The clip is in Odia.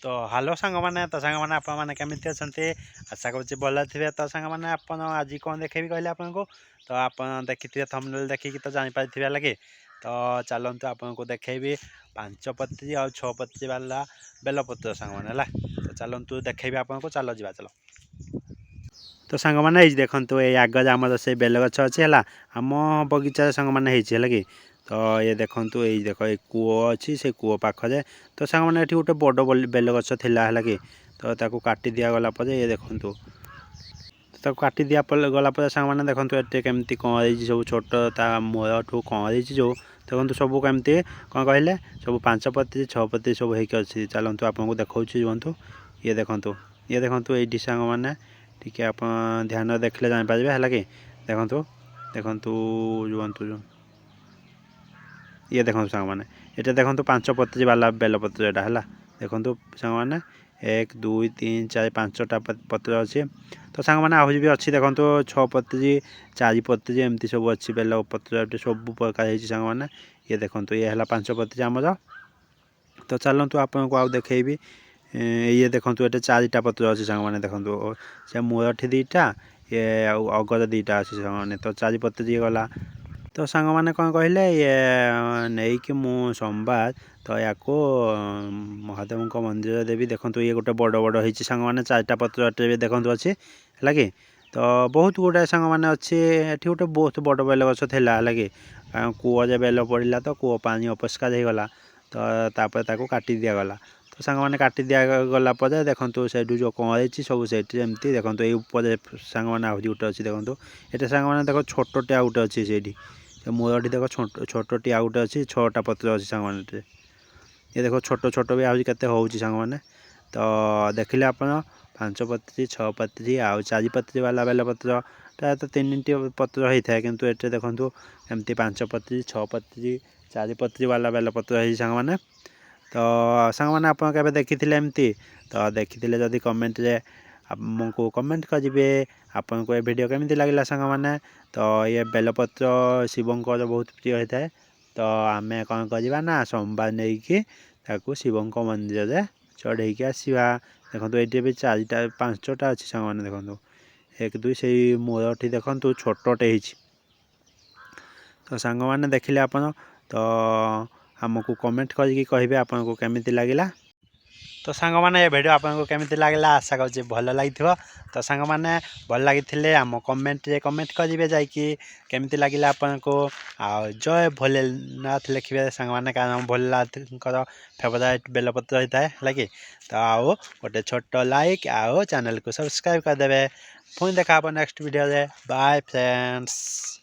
ତ ହ୍ୟାଲୋ ସାଙ୍ଗମାନେ। ତ ସାଙ୍ଗମାନେ, ଆପଣମାନେ କେମିତି ଅଛନ୍ତି? ଆଶା କରୁଛି ଭଲ ଥିବେ। ତ ସାଙ୍ଗମାନେ, ଆପଣ ଆଜି କ'ଣ ଦେଖେଇବି କହିଲେ ଆପଣଙ୍କୁ? ତ ଆପଣ ଦେଖିଥିବେ, ଥମ୍ବନେଲ୍ ଦେଖିକି ତ ଜାଣିପାରିଥିବେ ଲାଗି। ତ ଚାଲନ୍ତୁ, ଆପଣଙ୍କୁ ଦେଖେଇବି ପାଞ୍ଚ ପତ୍ରୀ ଆଉ ଛଅ ପତ୍ରୀ ବାଲା ବେଲପତ୍ର ସାଙ୍ଗମାନେ, ହେଲା। ତ ଚାଲନ୍ତୁ, ଦେଖେଇବି ଆପଣଙ୍କୁ। ଚାଲ ଯିବା, ଚାଲ। ତ ସାଙ୍ଗମାନେ, ଏଇ ଦେଖନ୍ତୁ, ଏଇ ଆଗରେ ଆମର ସେଇ ବେଲଗଛ ଅଛି, ହେଲା। ଆମ ବଗିଚାରେ ସାଙ୍ଗମାନେ ହେଇଛି, ହେଲା କି। ତ ଇଏ ଦେଖନ୍ତୁ, ଏଇ ଦେଖ, ଏଇ କୂଅ ଅଛି, ସେ କୂଅ ପାଖରେ। ତ ସାଙ୍ଗମାନେ, ଏଠି ଗୋଟେ ବଡ଼ ବେଲଗଛ ଥିଲା, ହେଲା କି। ତ ତାକୁ କାଟି ଦିଆଗଲା ପରେ, ଇଏ ଦେଖନ୍ତୁ, ତାକୁ କାଟି ଦିଆ ଗଲା ପରେ ସାଙ୍ଗମାନେ, ଦେଖନ୍ତୁ ଏଠି କେମିତି କ'ଣ ହେଇଛି ସବୁ। ଛୋଟ ତା ମୂଳଠୁ କ'ଣ ହେଇଛି ଯେଉଁ ଦେଖନ୍ତୁ ସବୁ କେମିତି କ'ଣ କହିଲେ, ସବୁ ପାଞ୍ଚ ପତ୍ରୀ, ଛଅ ପତ୍ରୀ ସବୁ ହେଇକି ଅଛି। ଚାଲନ୍ତୁ, ଆପଣଙ୍କୁ ଦେଖାଉଛି, ରୁହନ୍ତୁ। ଇଏ ଦେଖନ୍ତୁ, ଇଏ ଦେଖନ୍ତୁ ଏଇଠି ସାଙ୍ଗମାନେ, ଟିକେ ଆପଣ ଧ୍ୟାନ ଦେଖିଲେ ଜାଣିପାରିବେ, ହେଲା କି। ଦେଖନ୍ତୁ, ଦେଖନ୍ତୁ, ରୁହନ୍ତୁ। ଇଏ ଦେଖନ୍ତୁ ସାଙ୍ଗମାନେ, ଏଇଟା ଦେଖନ୍ତୁ, ପାଞ୍ଚ ପତ୍ରୀ ବାଲା ବେଲପତ୍ର ଏଇଟା, ହେଲା। ଦେଖନ୍ତୁ ସାଙ୍ଗମାନେ, ଏକ, ଦୁଇ, ତିନି, ଚାରି, ପାଞ୍ଚଟା ପତ୍ର ଅଛି। ତ ସାଙ୍ଗମାନେ, ଆହୁରି ବି ଅଛି, ଦେଖନ୍ତୁ, ଛଅ ପତ୍ରୀ, ଚାରି ପତ୍ରୀ, ଏମିତି ସବୁ ଅଛି ବେଲପତ୍ର। ଏଠି ସବୁ ପ୍ରକାର ହେଇଛି ସାଙ୍ଗମାନେ। ଇଏ ଦେଖନ୍ତୁ, ଇଏ ହେଲା ପାଞ୍ଚ ପତ୍ରୀ ଆମର। ତ ଚାଲନ୍ତୁ, ଆପଣଙ୍କୁ ଆଉ ଦେଖେଇବି। ଇଏ ଦେଖନ୍ତୁ, ଏଠି ଚାରିଟା ପତ୍ର ଅଛି ସାଙ୍ଗମାନେ। ଦେଖନ୍ତୁ, ସେ ମୂଳଠି ଦୁଇଟା, ଇଏ ଆଉ ଅଗରେ ଦୁଇଟା ଅଛି ସାଙ୍ଗମାନେ। ତ ଚାରି ପତ୍ରୀ ଗଲା। ତ ସାଙ୍ଗମାନେ, କ'ଣ କହିଲେ, ଇଏ ନେଇକି ମୁଁ ସୋମବାର ତ ୟାକୁ ମହାଦେବଙ୍କ ମନ୍ଦିରରେ ଦେବି। ଦେଖନ୍ତୁ, ଇଏ ଗୋଟେ ବଡ଼ ବଡ଼ ହେଇଛି ସାଙ୍ଗମାନେ, ଚାରିଟା ପତ୍ର ଏଠି ବି ଦେଖନ୍ତୁ ଅଛି, ହେଲା କି। ତ ବହୁତ ଗୁଡ଼ାଏ ସାଙ୍ଗମାନେ ଅଛି। ଏଠି ଗୋଟେ ବହୁତ ବଡ଼ ବେଲ ଗଛ ଥିଲା, ହେଲା କି। କୂଅରେ ବେଲ ପଡ଼ିଲା ତ କୂଅ ପାଣି ଅପରିଷ୍କାର ହେଇଗଲା, ତ ତାପରେ ତାକୁ କାଟି ଦିଆଗଲା। ତ ସାଙ୍ଗମାନେ, କାଟି ଦିଆଗଲା ପରେ ଦେଖନ୍ତୁ, ସେଇଠୁ ଯେଉଁ କ'ଣ ହେଇଛି ସବୁ ସେଇଠି ଏମିତି। ଦେଖନ୍ତୁ, ଏଇ ଉପରେ ସାଙ୍ଗମାନେ ଆହୁରି ଗୋଟେ ଅଛି। ଦେଖନ୍ତୁ ଏଇଟା ସାଙ୍ଗମାନେ, ଦେଖ, ଛୋଟଟେ ଆଉ ଗୋଟେ ଅଛି ସେଇଠି। ସେ ମୂଳଠି ଦେଖ, ଛୋଟ ଛୋଟଟି ଆଉ ଗୋଟେ ଅଛି, ଛଅଟା ପତ୍ର ଅଛି ସାଙ୍ଗମାନେ ଏଥିରେ। ଏ ଦେଖ, ଛୋଟ ଛୋଟ ବି ଆହୁରି କେତେ ହେଉଛି ସାଙ୍ଗମାନେ। ତ ଦେଖିଲେ ଆପଣ, ପାଞ୍ଚ ପତ୍ରୀ, ଛଅ ପତ୍ରୀ ଆଉ ଚାରି ପତ୍ରୀ ବାଲା ବେଲପତ୍ର। ପ୍ରାୟତଃ ତିନିଟି ପତ୍ର ହେଇଥାଏ, କିନ୍ତୁ ଏଠି ଦେଖନ୍ତୁ ଏମିତି ପାଞ୍ଚ ପତ୍ରୀ, ଛଅ ପତ୍ରୀ, ଚାରି ପତ୍ରୀ ବାଲା ବେଲପତ୍ର ହେଇଛି ସାଙ୍ଗମାନେ। ତ ସାଙ୍ଗମାନେ, ଆପଣ କେବେ ଦେଖିଥିଲେ ଏମିତି? ତ ଦେଖିଥିଲେ ଯଦି କମେଣ୍ଟରେ ଆମକୁ କମେଣ୍ଟ କରିବେ, ଆପଣଙ୍କୁ ଏ ଭିଡ଼ିଓ କେମିତି ଲାଗିଲା ସାଙ୍ଗମାନେ। ତ ଇଏ ବେଲପତ୍ର ଶିବଙ୍କର ବହୁତ ପ୍ରିୟ ହେଇଥାଏ। ତ ଆମେ କ'ଣ କରିବା ନା ସୋମବାର ନେଇକି ତାକୁ ଶିବଙ୍କ ମନ୍ଦିରରେ ଚଢ଼େଇକି ଆସିବା। ଦେଖନ୍ତୁ, ଏଇଠି ବି ଚାରିଟା ପାଞ୍ଚଟା ଅଛି ସାଙ୍ଗମାନେ। ଦେଖନ୍ତୁ, ଏକ, ଦୁଇ, ସେଇ ମୂଳଠି ଦେଖନ୍ତୁ ଛୋଟଟେ ହେଇଛି। ତ ସାଙ୍ଗମାନେ, ଦେଖିଲେ ଆପଣ, ତ ଆମକୁ କମେଣ୍ଟ କରିକି କହିବେ ଆପଣଙ୍କୁ କେମିତି ଲାଗିଲା। ତ ସାଙ୍ଗମାନେ, ଏ ଭିଡ଼ିଓ ଆପଣଙ୍କୁ କେମିତି ଲାଗିଲା? ଆଶା କରୁଛି ଭଲ ଲାଗିଥିବ। ତ ସାଙ୍ଗମାନେ, ଭଲ ଲାଗିଥିଲେ ଆମ କମେଣ୍ଟରେ କମେଣ୍ଟ କରିବେ ଯାଇକି କେମିତି ଲାଗିଲା ଆପଣଙ୍କୁ, ଆଉ ଜୟ ଭୋଲେନାଥ ଲେଖିବେ ସାଙ୍ଗମାନେ, କାରଣ ଭୋଲେନାଥଙ୍କର ଫେଭରାଇଟ୍ ବେଲପତ୍ର ହେଇଥାଏ, ହେଲା କି। ତ ଆଉ ଗୋଟେ ଛୋଟ ଲାଇକ୍ ଆଉ ଚ୍ୟାନେଲକୁ ସବସ୍କ୍ରାଇବ୍ କରିଦେବେ। ପୁଣି ଦେଖା ହେବ ନେକ୍ସଟ ଭିଡ଼ିଓରେ। Bye friends.